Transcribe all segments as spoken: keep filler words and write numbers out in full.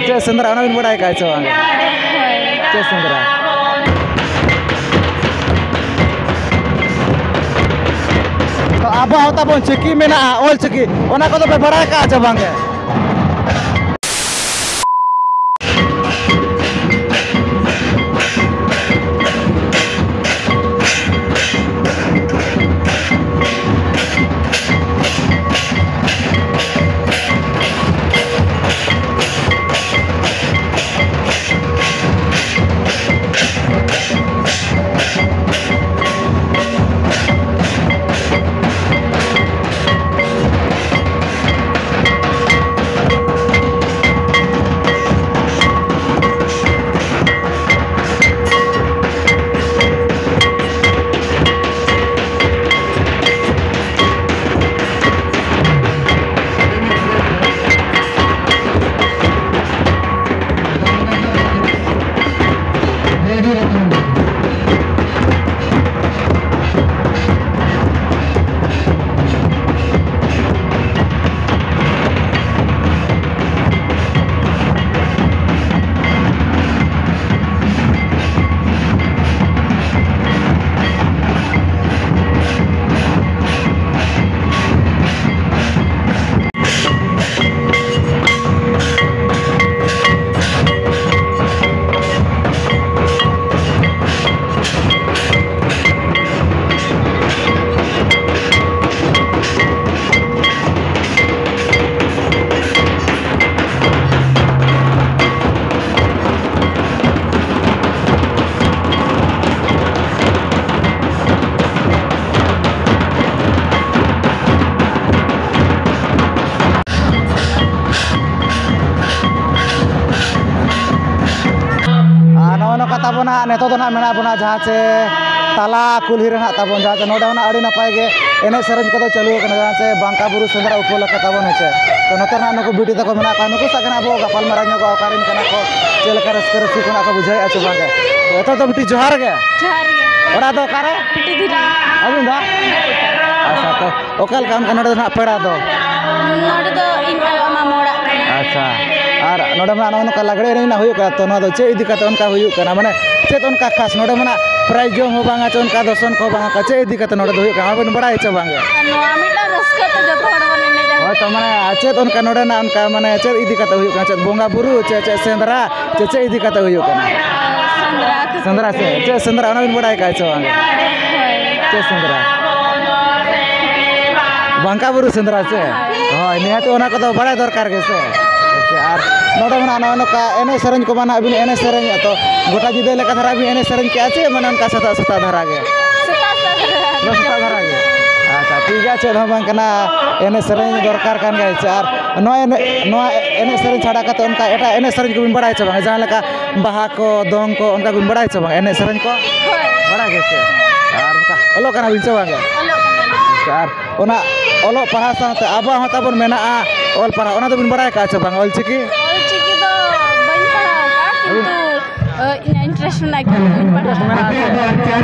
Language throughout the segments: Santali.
ᱪᱮᱫ ᱥᱮᱸᱫᱽᱨᱟ, ᱚᱱᱟ ᱵᱤᱱ ᱵᱟᱲᱟᱭ ᱠᱟᱜᱼᱟ ᱥᱮ ᱵᱟᱝ? ᱪᱮᱫ ᱥᱮᱸᱫᱽᱨᱟ? ᱛᱚ ᱟᱵᱚ ᱦᱚᱸ ᱛᱟᱵᱚᱱ ᱪᱤᱠᱤ ᱢᱮᱱᱟᱜᱼᱟ, ᱚᱞ ᱪᱤᱠᱤ, ᱚᱱᱟ ᱠᱚᱫᱚ ᱯᱮ ᱵᱟᱲᱟᱭ ᱠᱟᱜᱼᱟ ᱪᱮ ᱵᱟᱝ ᱜᱮ? ᱟᱨ ᱱᱚᱜᱼᱚ ᱱᱚᱝᱠᱟ ᱛᱟᱵᱚᱱᱟ, ᱱᱤᱛᱚᱜ ᱫᱚ ᱱᱟᱜ ᱢᱮᱱᱟᱜ ᱵᱚᱱᱟ ᱡᱟᱦᱟᱸ ᱪᱮ ᱛᱟᱞᱟ ᱠᱩᱞᱦᱤ ᱨᱮ ᱱᱟᱜ ᱛᱟᱵᱚᱱ, ᱡᱟᱦᱟᱸ ᱪᱮ ᱱᱚᱰᱮ ᱦᱚᱸ ᱱᱟᱜ ᱟᱹᱰᱤ ᱱᱟᱯᱟᱭ ᱜᱮ ᱮᱱᱮᱡ ᱥᱮᱨᱮᱧ ᱠᱚᱫᱚ ᱪᱟᱹᱞᱩ ᱟᱠᱟᱱᱟ, ᱡᱟᱦᱟᱸ ᱪᱮ ᱵᱟᱝᱠᱟ ᱵᱩᱨᱩ ᱥᱮᱸᱫᱽᱨᱟ ᱩᱯᱚᱞᱚᱠᱠᱷᱮ ᱛᱟᱵᱚᱱ ᱦᱮᱸ ᱪᱮ᱾ ᱛᱚ ᱱᱚᱛᱮ ᱱᱟᱜ ᱱᱩᱠᱩ ᱵᱤᱴᱤ ᱛᱟᱠᱚ ᱢᱮᱱᱟᱜ ᱠᱚᱣᱟ, ᱱᱩᱠᱩ ᱥᱟᱶ ᱜᱮ ᱱᱟᱜ ᱟᱵᱚ ᱜᱟᱯᱟᱞ ᱢᱟᱨᱟᱣ ᱧᱚᱜᱚᱜᱼᱟ, ᱚᱠᱟᱨᱮᱱ ᱠᱟᱱᱟ ᱠᱚ, ᱪᱮᱫ ᱞᱮᱠᱟ ᱨᱟᱹᱥᱠᱟᱹ ᱨᱟᱹᱥᱠᱟᱹ ᱠᱚ ᱱᱟᱜ ᱠᱚ ᱵᱩᱡᱷᱟᱹᱣᱮᱫᱼᱟ ᱪᱮ ᱵᱟᱝ ᱜᱮ᱾ ᱛᱚ ᱮᱛᱚᱦᱚᱵ ᱫᱚ ᱵᱤᱴᱤ ᱡᱚᱦᱟᱨ ᱜᱮ᱾ ᱡᱚᱦᱟᱨ ᱜᱮ᱾ ᱚᱲᱟᱜ ᱫᱚ ᱚᱠᱟᱨᱮ? ᱵᱤᱴᱤ ᱫᱷᱤᱨᱤ᱾ ᱟᱹᱵᱤᱱ ᱫᱚ? ᱟᱪᱪᱷᱟ, ᱛᱚ ᱚᱠᱟ ᱞᱮᱠᱟ ᱚᱱᱠᱟ ᱱᱚᱰᱮ ᱫᱚ ᱱᱟᱜ ᱯᱮᱲᱟ ᱫᱚ? ᱱᱚᱰᱮ ᱫᱚ ᱤᱧ ᱟᱭᱳ ᱢᱟᱢᱟ ᱚᱲᱟᱜ ᱠᱟᱱᱟ᱾ ᱟᱪᱪᱷᱟ᱾ ᱟᱨ ᱱᱚᱰᱮ ᱢᱟ ᱱᱚᱜᱼᱚ ᱱᱚᱝᱠᱟ ᱞᱟᱜᱽᱲᱮ ᱮᱱᱮᱡ ᱨᱮᱱᱟᱜ ᱦᱩᱭᱩᱜ ᱠᱟᱱᱟ, ᱛᱚ ᱱᱚᱣᱟ ᱫᱚ ᱪᱮᱫ ᱤᱫᱤ ᱠᱟᱛᱮ ᱚᱱᱠᱟ ᱦᱩᱭᱩᱜ ᱠᱟᱱᱟ? ᱢᱟᱱᱮ ᱪᱮᱫ ᱚᱱᱠᱟ ᱠᱷᱟᱥ ᱱᱚᱰᱮ ᱢᱟ ᱱᱟᱜ ᱯᱨᱟᱭᱤᱡᱽ ᱡᱚᱢ ᱦᱚᱸ ᱵᱟᱝᱟ, ᱪᱮ ᱚᱱᱠᱟ ᱫᱚᱨᱥᱚᱱ ᱠᱚ ᱵᱟᱝᱟ, ᱪᱮᱫ ᱤᱫᱤ ᱠᱟᱛᱮ ᱱᱚᱰᱮ ᱫᱚ ᱦᱩᱭᱩᱜ ᱠᱟᱱᱟ, ᱟᱵᱮᱱ ᱵᱟᱲᱟᱭ ᱪᱮ ᱵᱟᱝᱜᱮ? ᱱᱚᱣᱟ ᱢᱤᱫᱴᱟᱝ ᱨᱟᱹᱥᱠᱟᱹ ᱛᱮ ᱡᱚᱛᱚ ᱦᱚᱲ ᱵᱚᱱ ᱮᱱᱮᱡᱟ᱾ ᱦᱳᱭ, ᱛᱚ ᱢᱟᱱᱮ ᱪᱮᱫ ᱚᱱᱠᱟ ᱱᱚᱰᱮᱱᱟᱜ ᱚᱱᱠᱟ ᱢᱟᱱᱮ ᱪᱮᱫ ᱤᱫᱤ ᱠᱟᱛᱮ ᱦᱩᱭᱩᱜ ᱠᱟᱱᱟ? ᱪᱮᱫ ᱵᱚᱸᱜᱟ ᱵᱩᱨᱩ ᱪᱮ ᱪᱮᱫ ᱥᱮᱸᱫᱽᱨᱟ ᱪᱮ ᱪᱮᱫ ᱤᱫᱤ ᱠᱟᱛᱮ ᱦᱩᱭᱩᱜ ᱠᱟᱱᱟ? ᱥᱮᱸᱫᱽᱨᱟ ᱠᱷᱟᱹᱛᱤᱨ᱾ ᱥᱮᱸᱫᱽᱨᱟ ᱥᱮ ᱪᱮᱫ ᱥᱮᱸᱫᱽᱨᱟ, ᱚᱱᱟ ᱵᱤᱱ ᱵᱟᱲᱟᱭ ᱠᱟᱜᱼᱟ ᱪᱮ ᱵᱟᱝ? ᱦᱳᱭ᱾ ᱪᱮᱫ ᱥᱮᱸᱫᱽᱨᱟ? ᱵᱚᱸᱜᱟ ᱵᱩᱨᱩ ᱥᱮᱸᱫᱽᱨᱟ ᱥᱮ? ᱦᱳᱭ᱾ ᱦᱳᱭ, ᱱᱤᱦᱟᱹᱛ ᱚᱱᱟ ᱠᱚᱫᱚ ᱵᱟᱲᱟᱭ ᱫᱚᱨᱠᱟᱨ ᱜᱮ ᱥᱮ? ᱟᱪᱪᱷᱟ, ᱟᱨ ᱱᱚᱰᱮ ᱢᱮᱱᱟᱜᱼᱟ ᱱᱚᱜᱼᱚᱭ ᱱᱚᱝᱠᱟ ᱮᱱᱮᱡ ᱥᱮᱨᱮᱧ ᱠᱚᱢᱟ ᱱᱟᱦᱟᱜ ᱵᱤᱱ ᱮᱱᱮᱡ ᱥᱮᱨᱮᱧᱮᱫ, ᱛᱚ ᱜᱚᱴᱟ ᱧᱤᱫᱟᱹ ᱞᱮᱠᱟ ᱫᱷᱟᱨᱟ ᱵᱤᱱ ᱮᱱᱮᱡ ᱥᱮᱨᱮᱧ ᱠᱮᱜᱼᱟ ᱪᱮ ᱢᱟᱱᱮ ᱚᱱᱠᱟ ᱥᱮᱛᱟᱜ ᱥᱮᱛᱟᱜ ᱫᱷᱟᱨᱟ ᱜᱮ? ᱥᱮᱛᱟᱜ ᱥᱮᱛᱟᱜ ᱫᱷᱟᱨᱟ᱾ ᱱᱚᱣᱟ ᱥᱮᱛᱟᱜ ᱫᱷᱟᱨᱟ ᱜᱮ? ᱟᱪᱪᱷᱟ, ᱴᱷᱤᱠ ᱜᱮᱭᱟ, ᱪᱮᱫ ᱦᱚᱸ ᱵᱟᱝ ᱠᱟᱱᱟ, ᱮᱱᱮᱡ ᱥᱮᱨᱮᱧ ᱫᱚᱨᱠᱟᱨ ᱠᱟᱱ ᱜᱮᱭᱟ ᱥᱮ? ᱟᱨ ᱱᱚᱣᱟ ᱮᱱᱮᱡ, ᱱᱚᱣᱟ ᱮᱱᱮᱡ ᱥᱮᱨᱮᱧ ᱪᱷᱟᱰᱟ ᱠᱟᱛᱮ ᱚᱱᱠᱟ ᱮᱴᱟᱜ ᱮᱱᱮᱡ ᱥᱮᱨᱮᱧ ᱠᱚᱵᱤᱱ ᱵᱟᱲᱟᱭᱟ ᱪᱮ ᱵᱟᱝ? ᱡᱟᱦᱟᱸ ᱞᱮᱠᱟ ᱵᱟᱦᱟ ᱠᱚ, ᱫᱚᱝ ᱠᱚ, ᱚᱱᱠᱟ ᱵᱤᱱ ᱵᱟᱲᱟᱭᱟ ᱪᱮ ᱵᱟᱝ ᱮᱱᱮᱡ ᱥᱮᱨᱮᱧ ᱠᱚ? ᱦᱳᱭ᱾ ᱵᱟᱲᱟᱭ ᱜᱮ ᱥᱮ? ᱟᱨ ᱚᱱᱠᱟ ᱚᱞᱚᱜ ᱠᱟᱱᱟ ᱵᱤᱱ ᱥᱮ ᱵᱟᱝ? ᱚᱞᱚᱜ ᱠᱟᱱᱟ᱾ ᱟᱪᱪᱷᱟ, ᱟᱨ ᱚᱱᱟ ᱚᱞᱚᱜ ᱯᱟᱲᱦᱟᱣ ᱥᱟᱶᱛᱮ ᱟᱵᱚᱣᱟᱜ ᱦᱚᱸ ᱛᱟᱵᱚᱱ ᱢᱮᱱᱟᱜᱼᱟ ᱚᱞ ᱯᱟᱲᱦᱟᱣ, ᱚᱱᱟ ᱫᱚᱵᱤᱱ ᱵᱟᱲᱟᱭ ᱠᱟᱜᱼᱟ ᱥᱮ ᱵᱟᱝ, ᱚᱞ ᱪᱤᱠᱤ? ᱚᱞ ᱪᱤᱠᱤ ᱫᱚ ᱵᱟᱹᱧ ᱯᱟᱲᱦᱟᱣ ᱠᱟᱜᱼᱟ, ᱠᱤᱱᱛᱩ, ᱟᱹ, ᱤᱧᱟᱜ interest ᱢᱮᱱᱟᱜᱼᱟ, ᱠᱤᱱᱛᱩ ᱵᱟᱹᱧ ᱯᱟᱲᱦᱟᱣ ᱠᱟᱜᱼᱟ᱾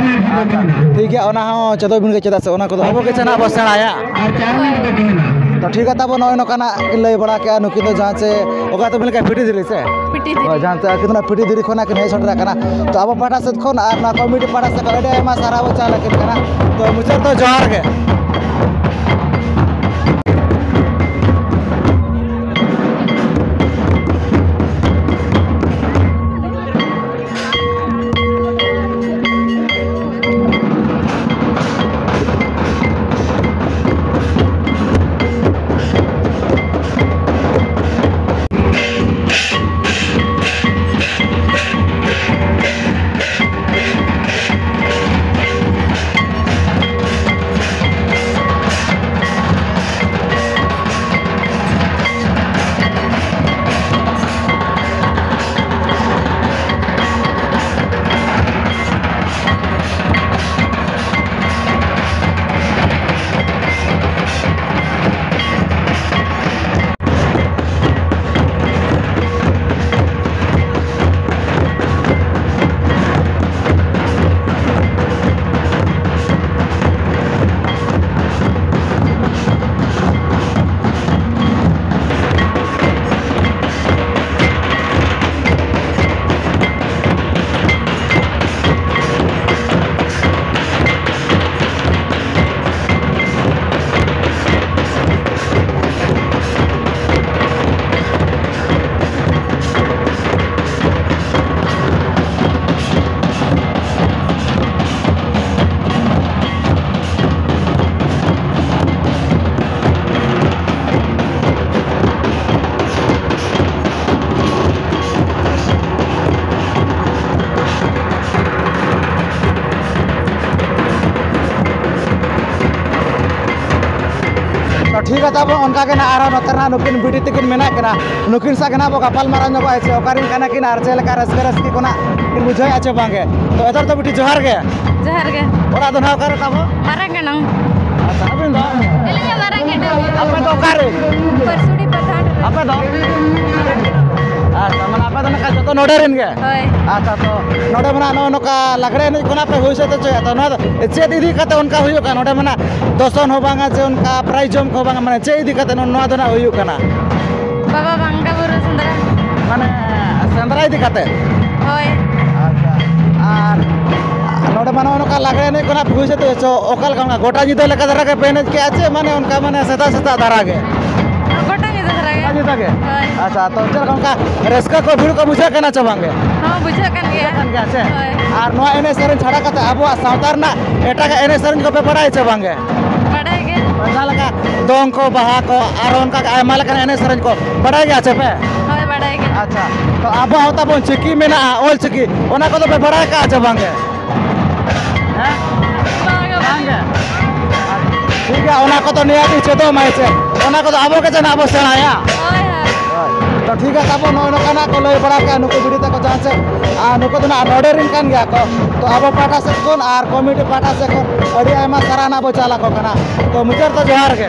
ᱟᱪᱪᱷᱟ, ᱴᱷᱤᱠ ᱜᱮᱭᱟ, ᱚᱱᱟ ᱦᱚᱸ ᱪᱮᱫᱚᱜ ᱵᱤᱱ ᱜᱮ, ᱪᱮᱫᱟᱜ ᱥᱮ ᱚᱱᱟ ᱠᱚᱫᱚ ᱟᱵᱚ ᱜᱮ ᱪᱮ ᱱᱟᱜ ᱵᱚ ᱥᱮᱬᱟᱭᱟ᱾ ᱛᱚ ᱴᱷᱤᱠ ᱜᱮᱭᱟ, ᱛᱟᱵᱚ ᱱᱚᱜᱼᱚᱭ ᱱᱚᱝᱠᱟᱱᱟᱜ ᱠᱤᱱ ᱞᱟᱹᱭ ᱵᱟᱲᱟ ᱠᱮᱜᱼᱟ, ᱱᱩᱠᱤᱱ ᱫᱚ ᱡᱟᱦᱟᱸ ᱪᱮ ᱚᱠᱟ ᱟᱹᱛᱩ ᱵᱤᱱ ᱞᱟᱹᱭ ᱠᱮᱜᱼᱟ, ᱯᱤᱴᱤ ᱫᱷᱤᱨᱤ ᱥᱮ? ᱯᱤᱴᱤ ᱫᱷᱤᱨᱤ᱾ ᱦᱳᱭ, ᱡᱟᱦᱟᱸ ᱪᱮ ᱟᱹᱠᱤᱱ ᱫᱚ ᱱᱟᱜ ᱯᱤᱴᱤ ᱫᱷᱤᱨᱤ ᱠᱷᱚᱱᱟᱜ ᱠᱤᱱ ᱦᱮᱡ ᱥᱮᱴᱮᱨ ᱟᱠᱟᱱᱟ᱾ ᱛᱚ ᱟᱵᱚ ᱯᱟᱦᱴᱟ ᱥᱮᱫ ᱠᱷᱚᱱ ᱟᱨ ᱱᱚᱣᱟ ᱠᱚᱢᱤᱴᱤ ᱯᱟᱦᱴᱟ ᱥᱮᱫ ᱠᱷᱚᱱ ᱟᱹᱰᱤ ᱟᱭᱢᱟ ᱥᱟᱨᱦᱟᱣ ᱵᱚ ᱪᱟᱞ ᱟᱹᱠᱤᱱ ᱠᱟᱱᱟ᱾ ᱛᱚ ᱢᱩᱪᱟᱹᱫ ᱫᱚ ᱡᱚᱦᱟᱨ ᱜᱮ᱾ ᱴᱷᱤᱠ ᱜᱮᱭᱟ, ᱛᱟᱵᱚ ᱚᱱᱠᱟ ᱜᱮ ᱱᱟᱜ ᱟᱨᱦᱚᱸ ᱱᱚᱛᱮ ᱨᱮᱱᱟᱜ ᱱᱩᱠᱤᱱ ᱵᱤᱴᱤ ᱛᱟᱹᱠᱤᱱ ᱢᱮᱱᱟᱜ ᱠᱤᱱᱟ, ᱱᱩᱠᱤᱱ ᱥᱟᱶ ᱜᱮ ᱱᱟᱜ ᱵᱚ ᱜᱟᱯᱟᱞ ᱢᱟᱨᱟᱣ ᱧᱚᱜᱚᱜᱼᱟ ᱥᱮ ᱚᱠᱟᱨᱮᱱ ᱠᱟᱱᱟ ᱠᱤᱱ ᱟᱨ ᱪᱮᱫ ᱞᱮᱠᱟ ᱨᱟᱹᱥᱠᱟᱹ ᱨᱟᱹᱥᱠᱤ ᱠᱚ ᱱᱟᱜ ᱠᱤᱱ ᱵᱩᱡᱷᱟᱹᱣᱮᱫᱼᱟ ᱪᱮ ᱵᱟᱝᱜᱮ᱾ ᱛᱚ ᱮᱛᱚᱦᱚᱵ ᱫᱚ ᱵᱤᱴᱤ ᱡᱚᱦᱟᱨ ᱜᱮ᱾ ᱡᱚᱦᱟᱨ ᱜᱮ᱾ ᱚᱲᱟᱜ ᱫᱚ ᱱᱟᱜ ᱚᱠᱟᱨᱮ ᱛᱟᱵᱚ? ᱢᱟᱨᱟᱝ ᱜᱟᱱᱚᱝ᱾ ᱟᱪᱪᱷᱟ, ᱟᱹᱵᱤᱱ ᱫᱚ? ᱟᱹᱞᱤᱧ ᱦᱚᱸ ᱢᱟᱨᱟᱝ ᱜᱟᱱᱚᱝ᱾ ᱟᱯᱮ ᱫᱚ ᱚᱠᱟᱨᱮ? ᱯᱟᱹᱨᱥᱩᱲᱤ ᱯᱨᱚᱫᱷᱟᱱ᱾ ᱟᱯᱮ ᱫᱚ? ᱟᱪᱪᱷᱟ, ᱢᱟᱱᱮ ᱟᱯᱮ ᱫᱚ ᱱᱚᱝᱠᱟ ᱡᱚᱛᱚ ᱱᱚᱰᱮ ᱨᱮᱱ ᱜᱮ? ᱦᱳᱭ᱾ ᱟᱪᱪᱷᱟ, ᱛᱚ ᱱᱚᱰᱮ ᱢᱟ ᱱᱟᱜ ᱱᱚᱜᱼᱚ ᱱᱚᱝᱠᱟ ᱞᱟᱜᱽᱲᱮ ᱮᱱᱮᱡ ᱠᱚ ᱱᱟᱜ ᱯᱮ ᱦᱩᱭ ᱥᱟᱹᱛ ᱦᱚᱪᱚᱭᱟ, ᱛᱚ ᱱᱚᱣᱟ ᱫᱚ ᱪᱮᱫ ᱤᱫᱤ ᱠᱟᱛᱮ ᱚᱱᱠᱟ ᱦᱩᱭᱩᱜ ᱠᱟᱱᱟ? ᱱᱚᱰᱮ ᱢᱟ ᱱᱟᱜ ᱫᱚᱥᱚᱱ ᱦᱚᱸ ᱵᱟᱝᱟ ᱪᱮ ᱚᱱᱠᱟ prize ᱡᱚᱢ ᱠᱚ ᱵᱟᱝᱟ, ᱢᱟᱱᱮ ᱪᱮᱫ ᱤᱫᱤ ᱠᱟᱛᱮ ᱱᱚ-, ᱱᱚᱣᱟ ᱫᱚ ᱱᱟᱜ ᱦᱩᱭᱩᱜ ᱠᱟᱱᱟ? ᱵᱟᱵᱟ ᱵᱟᱝᱜᱟ ᱵᱩᱨᱩ ᱥᱮᱸᱫᱽᱨᱟ᱾ ᱢᱟᱱᱮ ᱥᱮᱸᱫᱽᱨᱟ ᱤᱫᱤ ᱠᱟᱛᱮ? ᱦᱳᱭ᱾ ᱟᱪᱪᱷᱟ, ᱟᱨ ᱱᱚᱰᱮ ᱢᱟ ᱱᱚᱜᱼᱚ ᱱᱚᱝᱠᱟ ᱞᱟᱜᱽᱲᱮ ᱮᱱᱮᱡ ᱠᱚ ᱱᱟᱜ ᱦᱩᱭ ᱥᱟᱹᱛ ᱦᱚᱪᱚ, ᱚᱠᱟ ᱞᱮᱠᱟ ᱚᱱᱠᱟ ᱜᱚᱴᱟ ᱧᱤᱫᱟᱹ ᱞᱮᱠᱟ ᱫᱷᱟᱨᱟ ᱜᱮ ᱯᱮ ᱮᱱᱮᱡ ᱠᱮᱜᱼᱟ ᱪᱮ ᱢᱟᱱᱮ ᱚᱱᱠᱟ ᱢᱟᱱᱮ ᱥᱮᱛᱟᱜ ᱥᱮᱛᱟᱜ ᱫᱷᱟᱨᱟ ᱜᱮ? ᱜᱚᱴᱟ ᱧᱤᱫᱟᱹ ᱫᱷᱟᱨᱟ ᱜᱮ᱾ ᱜᱚᱴᱟ ᱧᱤᱫᱟᱹ ᱜᱮ? ᱦᱳᱭ᱾ ᱟᱪᱪᱷᱟ, ᱛᱚ ᱪᱮᱫ ᱞᱮᱠᱟ ᱚᱱᱠᱟ ᱨᱟᱹᱥᱠᱟᱹ ᱠᱚ ᱵᱷᱤᱲ ᱠᱚ ᱵᱩᱡᱷᱟᱹᱜ ᱠᱟᱱᱟ ᱪᱮ ᱵᱟᱝᱜᱮ? ᱦᱚᱸ, ᱵᱩᱡᱷᱟᱹᱜ ᱠᱟᱱ ᱜᱮᱭᱟ᱾ ᱵᱩᱡᱷᱟᱹᱜ ᱠᱟᱱ ᱜᱮᱭᱟ ᱥᱮ? ᱦᱳᱭ᱾ ᱟᱨ ᱱᱚᱣᱟ ᱮᱱᱮᱡ ᱥᱮᱨᱮᱧ ᱪᱷᱟᱰᱟ ᱠᱟᱛᱮ ᱟᱵᱚᱣᱟᱜ ᱥᱟᱶᱛᱟ ᱨᱮᱱᱟᱜ ᱮᱴᱟᱜᱟᱜ ᱮᱱᱮᱡ ᱥᱮᱨᱮᱧ ᱠᱚᱯᱮ ᱵᱟᱲᱟᱭᱟ ᱪᱮ ᱵᱟᱝᱜᱮ? ᱵᱟᱰᱟᱭ ᱜᱮ᱾ ᱡᱟᱦᱟᱸ ᱞᱮᱠᱟ ᱫᱚᱝ ᱠᱚ, ᱵᱟᱦᱟ ᱠᱚ, ᱟᱨ ᱚᱱᱠᱟ ᱜᱮ ᱟᱭᱢᱟ ᱞᱮᱠᱟᱱ ᱮᱱᱮᱡ ᱥᱮᱨᱮᱧ ᱠᱚ ᱵᱟᱲᱟᱭ ᱜᱮᱭᱟ ᱪᱮ ᱯᱮ? ᱦᱳᱭ, ᱵᱟᱰᱟᱭ ᱜᱮ᱾ ᱟᱪᱪᱷᱟ, ᱛᱚ ᱟᱵᱚᱣᱟᱜ ᱦᱚᱸ ᱛᱟᱵᱚᱱ ᱪᱤᱠᱤ ᱢᱮᱱᱟᱜᱼᱟ, ᱚᱞ ᱪᱤᱠᱤ, ᱚᱱᱟ ᱠᱚᱫᱚ ᱯᱮ ᱵᱟᱲᱟᱭ ᱠᱟᱜᱼᱟ ᱪᱮ ᱵᱟᱝᱜᱮ? ᱦᱮᱸ? ᱵᱟᱝ ᱜᱮ, ᱵᱟᱝ ᱜᱮ᱾ ᱴᱷᱤᱠ ᱜᱮᱭᱟ, ᱚᱱᱟ ᱠᱚᱫᱚ ᱱᱤᱭᱟᱹ ᱜᱮ ᱪᱮᱫᱚᱜ ᱢᱟᱭ ᱥᱮ, ᱚᱱᱟ ᱠᱚᱫᱚ ᱟᱵᱚ ᱜᱮ ᱡᱟᱦᱟᱸ ᱵᱚ ᱥᱮᱬᱟᱭᱟ᱾ ᱦᱳᱭ, ᱦᱳᱭ᱾ ᱦᱳᱭ᱾ ᱛᱚ ᱴᱷᱤᱠ ᱜᱮᱭᱟ, ᱛᱟᱵᱚ ᱱᱚᱜᱼᱚᱭ ᱱᱚᱝᱠᱟᱱᱟᱜ ᱠᱚ ᱞᱟᱹᱭ ᱵᱟᱲᱟ ᱠᱮᱜᱼᱟ ᱱᱩᱠᱩ ᱵᱤᱴᱤ ᱛᱟᱠᱚ ᱡᱟᱦᱟᱸ ᱥᱮᱫ, ᱟᱨ ᱱᱩᱠᱩ ᱫᱚ ᱱᱟᱜ ᱱᱚᱰᱮ ᱨᱮᱱ ᱠᱟᱱ ᱜᱮᱭᱟ ᱠᱚ᱾ ᱛᱚ ᱟᱵᱚ ᱯᱟᱦᱴᱟ ᱥᱮᱫ ᱠᱷᱚᱱ ᱟᱨ ᱠᱚᱢᱤᱴᱤ ᱯᱟᱦᱴᱟ ᱥᱮᱫ ᱠᱷᱚᱱ ᱟᱹᱰᱤ ᱟᱭᱢᱟ ᱥᱟᱨᱦᱟᱣ ᱱᱟᱜ ᱵᱚ ᱪᱟᱞ ᱟᱠᱚ ᱠᱟᱱᱟ᱾ ᱛᱚ ᱢᱩᱪᱟᱹᱫ ᱫᱚ ᱡᱚᱦᱟᱨ ᱜᱮ᱾